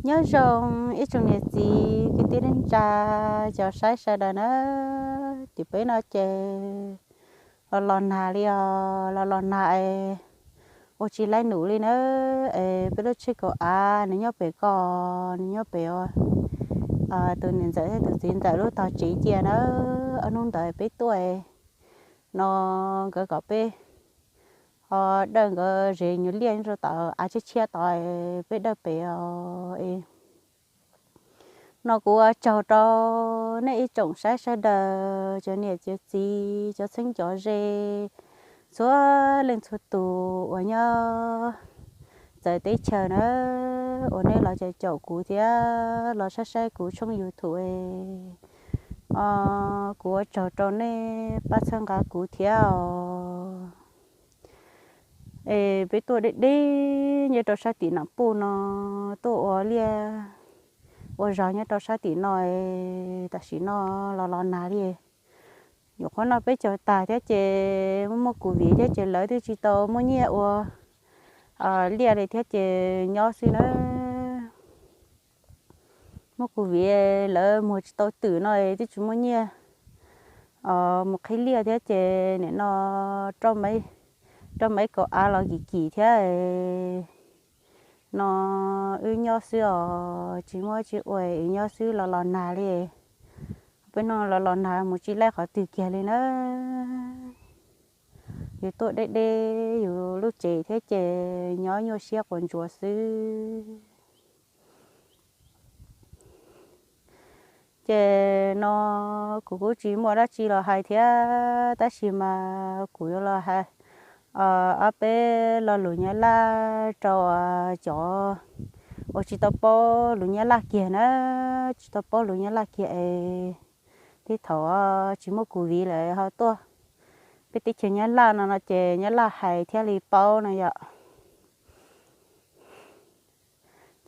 Nyob zoo ib tsoom niam txiv kwv tij neej tsa, cov saib sawv daws na. Tim peb no ces los los nag li os, los los nag es ua tsis laib num li na. Es peb lub tsheb kaum av nws nyob pem ko, nws nyob pem tus niam ntxawm thiab tus txiv ntxawm lub tog tsev cia na. Ob hnub ntawd peb tuaj no nkawd kom peb ho dawj nkawd zes nyuag liaj nyob rau tom av tshiab tshiab tod, peb dawj pem os. No kuv ua tsaug rau nej ib tsoom saib sawv daws, cov niam cov txiv, cov txheeb cov ze, txhua leej txhua tus uas nyob txawv teb chaws na, uas nej los caum caum kuv thiab los saib saib kuv tshooj YouTube. Kuv ua tsaug rau nej pab txhawb nqa kuv thiab os. Es peb tuaj deb deb nyob rau sab tim Nam Puj no, tuaj ua liaj ua zog nyob rau sab tim no, tam sim no los los nag li. Nyuam qhuav noj peb caug tag thiab ces muaj muaj covid thiab ces lawv twb tsis tau muaj nyiaj ua liaj li thiab ces nyob xwb na. Muaj covid lawv muag tsis tau twm no twb tsis muaj nyiaj mus qhib liaj thiab ces nim no roj maiv kaum av los kim kim thiab no wb nyob xwb os, tsis muaj tsis ua, wb nyob xwb los los nag li. Peb no los los nag mus tsis laij qhov twg kiag li na. Yus tuaj deb deb yus lub tsev thiab ces nyob nyuaj siab quas ntsuav xwb. Ces no kuv kuj tsis muaj dab tsi los hais thiab, tab sis mas kuv yuav los hais ob peb lo lus Nyab Laj rau cov uas tsis tau paub lus Nyab Laj kiag na, tsis tau paub lus Nyab Laj kiag es tej thaum tsis muaj covid lawm ho tuaj peb teb chaws Nyab Laj no no ces Nyab Laj hais thiaj li paub no yom.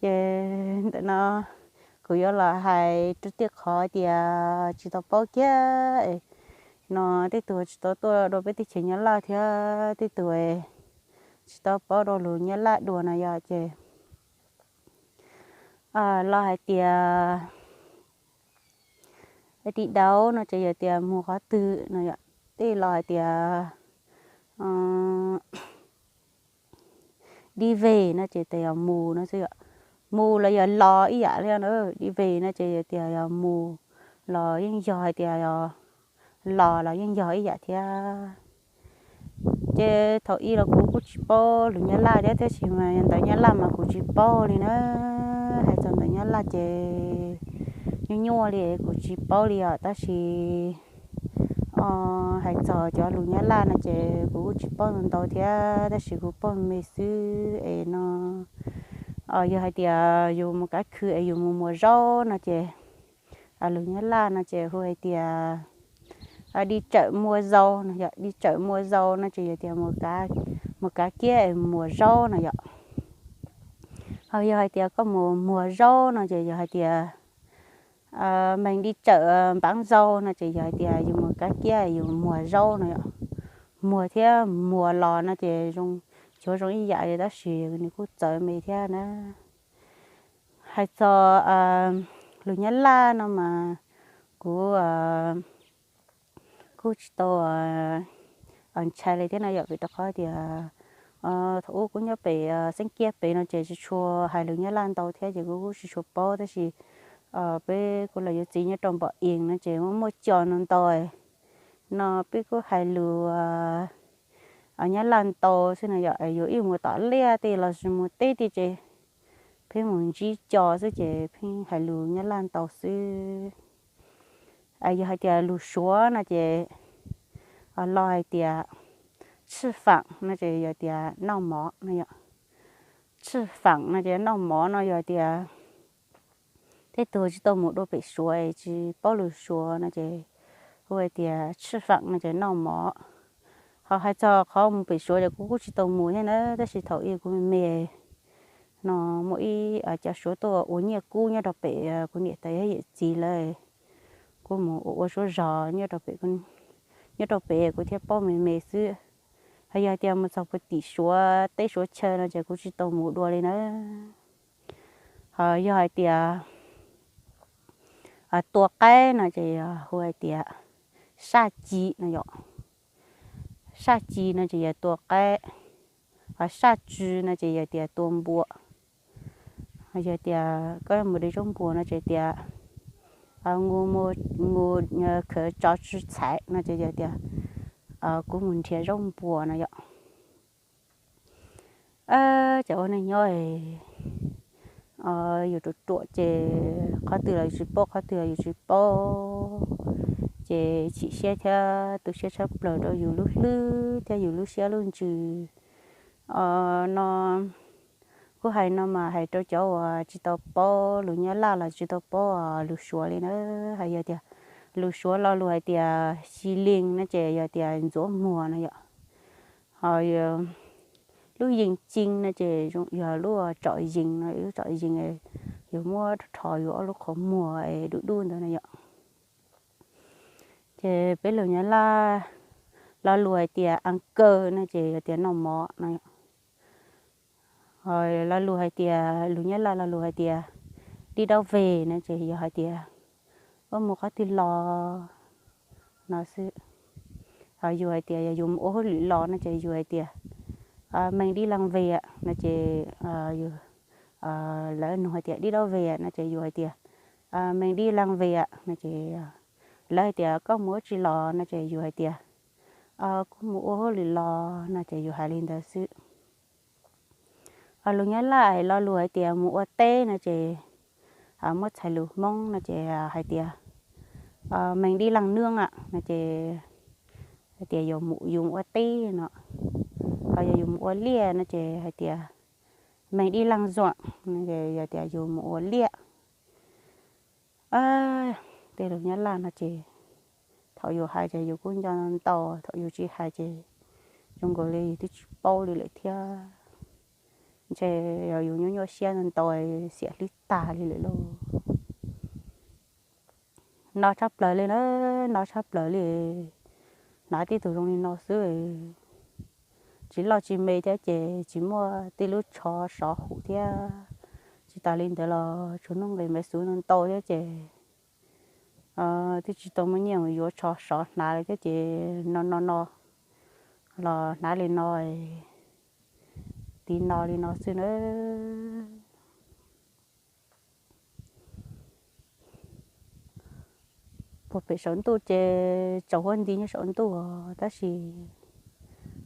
Ces ntawm no kuv yuav los hais rau tej qhov tias tsis tau paub kiag no, tej tug tsis tau tuaj dua peb teb chaws Nyab Laj thiab tej tug tsis tau paub dua lus Nyab Laj dua no yom ces los hais tias đi đâu no ces yog tias mus qhov twg no yom, tej los hais tias đi về no ces tias yog mus no xwb yom. Mus los yog los ib yam li na, đi về no ces yog tias yog mus, los yeej yog hais tias yog los los yeej yog ib yam thiab. Ces thaum ub los kuv kuj tsis paub lus Nyab Laj thiab, tab sis mas ntawv Nyab Laj mas kuv tsis paub li na. Hais txog ntawv Nyab Laj ces nyuaj nyuaj li kuv tsis paub li os, tab sis hais txog cov lus Nyab Laj no ces kuv kuj tsis paub ntau thiab, tab sis kuv paub me xwb es no yog hais tias yus mus kav khw es yus mus muas zaub no ces lus Nyab Laj no ces hu hais tias đi chợ mua rau no yom, đi chợ mua rau no ces yog tias mus kav kiab es muas zaub no yom. Ho yog hais tias koj mus muas zaub no ces yog hais tias mình đi chợ bán rau no ces yog hais tias yus mus kav kiab yus muas zaub no yom. Muas thiab muas los no ces zoo, cuav zoo ib yam li, tab sis nws kuj txawv me thiab na. Hais txog lus Nyab Laj no mas kuv kuj tsis tau ntshai li thiab no yom, vim rau qhov tias thaum ub kuv nyob pem xeeb kiab pem no ces tsis tshua hais lus Nyab Laj ntau thiab ces kuv kuj tsis tshua paub, tab sis peb kuv los yuav txiv nyob rau Npom Ees no ces muaj muaj cov no ntau no peb kuj hais lus Nyab Laj ntau xwb no yom. Yus ib mus tom liaj tej los sis mus teb tej ces pheej mus ntsib cov xwb ces pheej hais lus Nyab Laj ntau xwb. Yog hais tias lus Suav no ces los hais tias 吃饭 no ces yog tias noj mov no yom. 吃饭 no ces noj mov no yog tias tej tug tsis tau mus dua pem Suav es tsis paub lus Suav no ces hu hais tias 吃饭 no ces noj mov. Ho hais txog qhov mus pem Suav ces kuv kuj tsis tau mus thiab na, tab sis thaum ub kuv me me no muaj ib cov Suav tuaj ua nyiaj kub nyob rau pem kuv niam tais thiab yawm txiv lawv, kuv mus ua ua suab zog nyob rau pem, nyob rau pem kuv thiaj paub me me xwb. Ho yog tias mus txog puag tim Suav teb Suav chaw no ces kuv tsis tau mus dua li na. Yog hais tias tua qaib no ces yog hu hais tias saj ci no yom. Saj ci no ces yog tua qaib, ho saj ci no ces yog tias tua npua. Yog tias koj mus de zaub npua no ces tias ngu, ngu khav tso tsi txhais no ces yog tias kuv mus nrhiav zaub npua no yom. Ces ua neej nyob yus ruam ruam ces qhov twg los yus tsis paub, qhov twg los yus tsis paub, ces chim siab thiab tu siab tshaj plaws rau yus lub hlwb thiab yus lub siab lub ntsws no. Kuv hais no mas hais rau cov uas tsis tau paub lus Nyab Laj los tsis tau paub lus Suav li na. Hais yog tias lus Suav lo lus hais tias xi li no ces yog tias ntxuav muag no yom. Ho lub yees cin no ces yog lub tsom yees no, lub tsom yees yus muab rho yus ob lub qhov muag es dub dub ntawd no yom. Ces peb lus Nyab Laj lo lus hais tias a kaw no ces yog tias noj mov no. Ho lo lus hais tias, lus Nyab Laj lo lus hais tias đi đâu về no ces yog hais tias ua mus qhov twg los no xwb. Ho yus hais tias yog yus mus ua hauj lwm los no ces yus hais tias mình đi làm việc no ces lawv nug hais tias đi đâu về no ces yus hais tias mình đi làm việc no ces lawv hais tias koj mus ua tsi los no ces yus hais tias kuv mus ua hauj lwm los no ces yus hais li ntawd xwb. Ho lus Nyab Laj lo lus hais tias mus ua teb no ces muab txhais lus Hmoob no ces hais tias mình đi làm nương no ces hais tias yus mus ua teb no. Ho yog yus mus ua liaj no ces hais tias mình đi làm ruộng, yog tias yus mus ua liaj. Tej lus Nyab Laj no ces thaum yus hais ces yus kuj nco ntau, thaum yus tsis hais ces zoo nkaus li yus twb tsis paub li lawm thiab. Ntshe yog yus nyuaj nyuaj siab ntau xiam hlwb tag li lawm lauj. No tshaj plaws li na, no tshaj plaws li. Hnav tib tug zoo li no xwb, tsis loj tsis me thiab ces tsis muaj tej lub tsho sov hum thiab. Tsis tas li ntawd los tsuas nuj nqis me xwb no ntau thiab ces twb tsis tau muaj nyiaj mus yuav tsho sov hnav li thiab ces no no no los hnav li no, tiv no li no xwb na. Puag pem saum ntuj ces tsaus huab nti nyob saum ntuj os, tab sis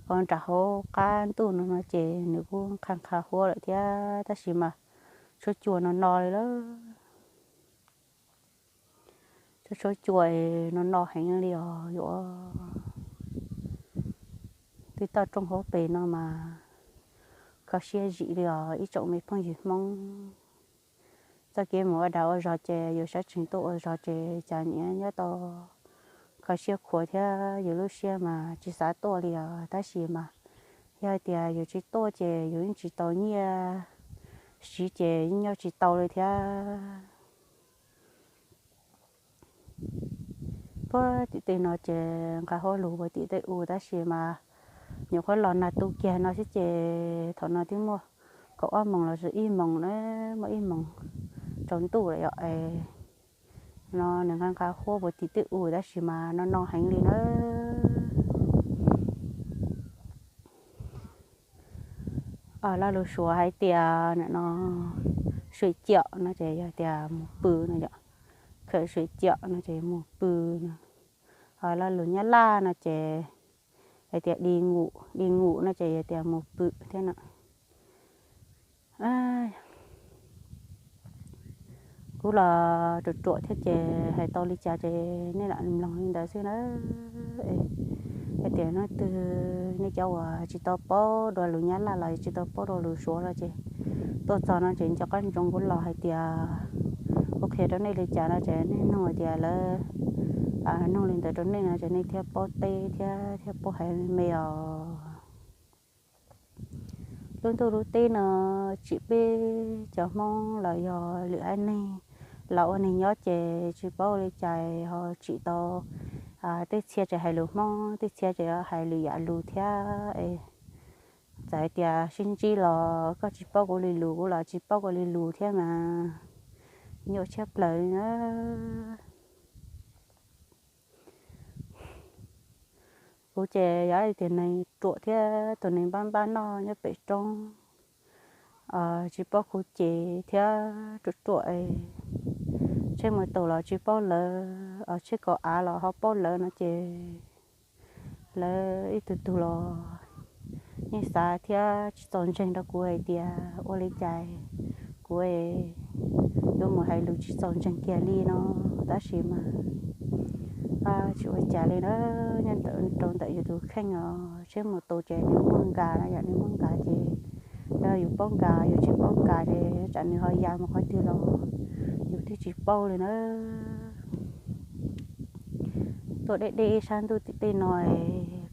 nram hauv qab ntuj no no ces nws kuj nqha nqha huab lawm thiab, tab sis mas tshuab cua no no li lawm. Tshuab tshuab cua no no heev li os yuav. Twb toj roob hauv pes no mas kho siab zim li os ib tsoom me phooj ywg Hmoob. Txoj kev mus ua dag ua zog ces yus sab tsees tuaj ua zog ces cas nyiam nyob tau kho siab khuav thiab yus lub siab mas tsis xav tuaj li os, tab sis mas yog hais tias yus tsis tuaj ces yus yeej tsis tau nyiaj siv ces yeej nyob tsis tau li thiab. Puag tim tej no ces nqa huab lug puag tim tej u tab sis mas nyuam qhuav los nag tu kiag no xwb ces thaum no twb muaj kaum ob moos los sis ib moos na, muaj ib moos tsaus ntuj lawm yom. No nws nqa nqa huab puag tim tej u tab sis mas no no heev li na. Lo lus Suav hais tias nim no sui ciam no ces yog tias mus pw no yom, khawm sui ciam no ces mus pw no. Ho lo lus Nyab Laj no ces hais tias đi ngủ, đi ngủ no ces yog tias mus pw thiab no. Kuv los ruam ruam thiab ces hais tau li cas ces nej lam mloog li ntawd xwb na. Hais tias hnub twg nej cov uas tsis tau paub dua lus Nyab Laj los tsis tau paub dua lus Suav los ces tuaj txog no ces nco qab ntsoov kuv los hais tias kuv qhia rau nej li cas no ces nej nug hais tias lawv nug li ntawd rau nej no ces nej thiaj paub teb thiab thiaj paub hais me os. Lub ntuj lub teb no tsim peb cov Hmoob los yog lwm haiv neeg los ua neeg nyob ces tsis paub ua li cas ho tsim tau. Tej txhia tseem hais lus Hmoob, tej txhia tseem hais lwm yam lus thiab es Txawm hais tias sib ntsib los koj tsis paub kuv li lus, kuv los tsis paub koj li lus thiab mas nyuaj tshaj plaws li na. Kuv ces yog ib tug neeg ruam thiab tus neeg npab npab noj nyob pem roob, tsis paub khuv ces thiab ruam ruam, tsheb mus taus los tsis paub lawv, tsheb kaum av los ho paub lawv no ces lawv ib tug tug los yeej xav thiab tsis txaus ntseeg rau kuv hais tias ua li cas kuv yuav mus hais lus tsis txaus ntseeg kiag li no. Tab sis mas tsis ua cas li na, nyob rau ntawm yus tus kheej os, tsheb mus taus ces nws muaj nkag no, yog nws muaj nkag ces yog yus paub nkag, yus tsis paub nkag ces tsam nws ho ya mus qhov twg los yus twb tsis paub li na. Tuaj deb deb sab ntuj tim tej no,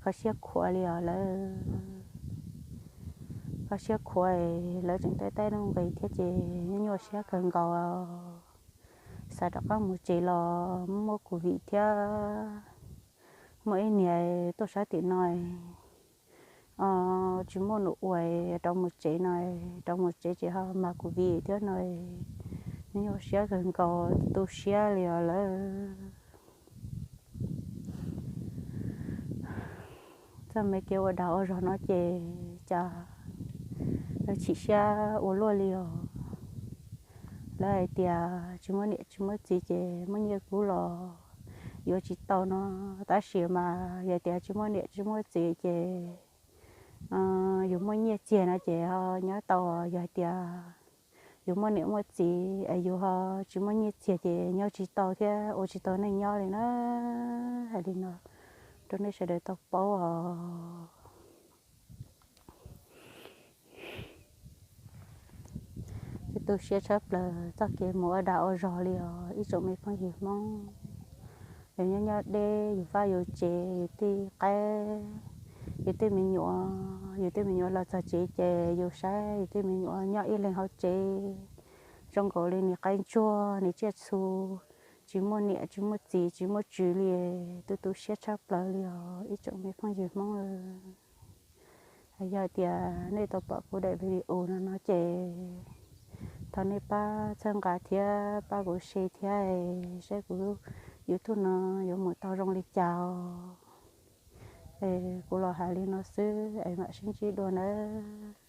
kho siab khuav li os lawv, kho siab khuav, lawv tseem taij taij nuj nqis thiab ces nyuaj siab kawg nkaus. Xav rov qab mus tsev los muaj kuv vim thiab, muaj ib niag tuaj sab tim no tsis muaj num ua, rov mus tsev no, rov mus tsev ces ho mag kuv vim thiab no, nyuaj siab kawg nkaus, tu siab li os lawv. Txoj me kev ua dag ua zog no ces cas lawv chim siab ua luaj li os. Lawv hais tias tsis muaj niam tsis muaj txiv ces muaj nyiaj kub los yuav tsis tau no, tab sis mas yog tias tsis muaj niam tsis muaj txiv ces yus muaj nyiaj txiag no ces ho nyob tau. Yog hais tias yus muaj niam muaj txiv es yus ho tsis muaj nyiaj txiag ces nyob tsis tau thiab ua tsis tau neej nyob li na. Hais li no rau nej sawv daws tau paub os. Twb tu siab tshaj plaws txoj kev mus ua dag ua zog li os ib tsoom me phooj ywg Hmoob. Yus nyob nyob deb, yus vaj yus tsev, yus tej qaib, yus tej me nyuam, yus tej me nyuam los txog tsev ces yus saib yus tej me nyuam nyob ib leeg hauv tsev zoo nkaus li nws qaib ntsuag nws tsiaj txhu, tsis muaj niam tsis muaj txiv tsis muaj tswv li. Twb tu siab tshaj plaws li os ib tsoom me phooj ywg Hmoob. Yog tias nej tau pom kuv daim video no no ces thov nej pab txhawb nqa thiab pab kuv share thiab, saib kuv YouTube no yuav mus tau zoo li cas os. Es kuv los hais li no xwb es mam sib ntsib dua nawb.